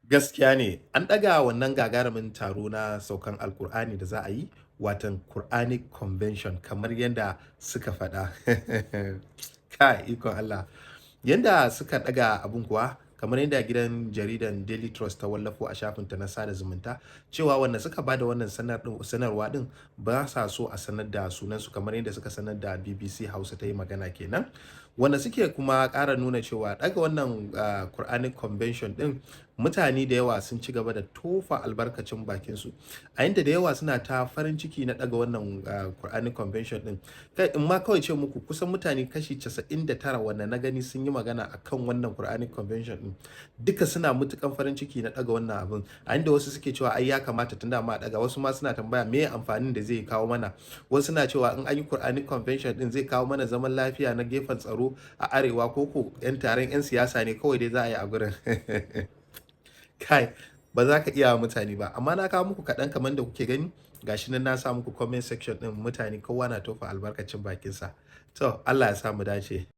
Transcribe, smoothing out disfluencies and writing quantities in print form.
Gaskiya ne, an ɗaga wannan gagarumin taro na saukan Alkur'ani da za a yi, watan Quranic Convention, kamar yadda suka faɗa. Kai, ikon Allah. Yanda suka ɗaga abun kuwa, kamar yadda gidan jaridan Daily Trust ta wallafo a shafinta na sada zumunta, cewa wanda suka bada wannan sanarwa din ba sa so a sanar da sunansu, kamar yadda suka sanar da BBC Hausa ta yi magana kenan. Wanda suke kuma ƙara nuna cewa ɗaga wannan Quranic Convention din, mutane da yawa sun ci gaba da tofa albarkacin bakinsu, a inda da yawa suna ta farin ciki na ɗaga wannan Quranic Convention din. Kai, in ma kawai ce muku, kusan mutane kashi 99 wanda na gani sun yi magana akan wannan Quranic Convention din, duka suna mutukan farin ciki na ɗaga wannan abin, a inda wasu suke cewa ai ya kamata tun da ma a ɗaga. Wasu ma suna tambaya me amfanin da zai kawo mana. Wasu suna cewa in an yi Quranic Convention din, zai kawo mana zaman lafiya na gefen tsaro a arewa, ko ko yan taron yan siyasa ne kawai dai za a yi a gurin. Kai, ba za ka iya wa mutane ba, amma na kawo muku kaɗan. Kamar da kuke gani, gashi nan na sa muku comment section ɗin mutane, kowa na tofa albarkacin bakinsa. To, Allah ya sa mu dace.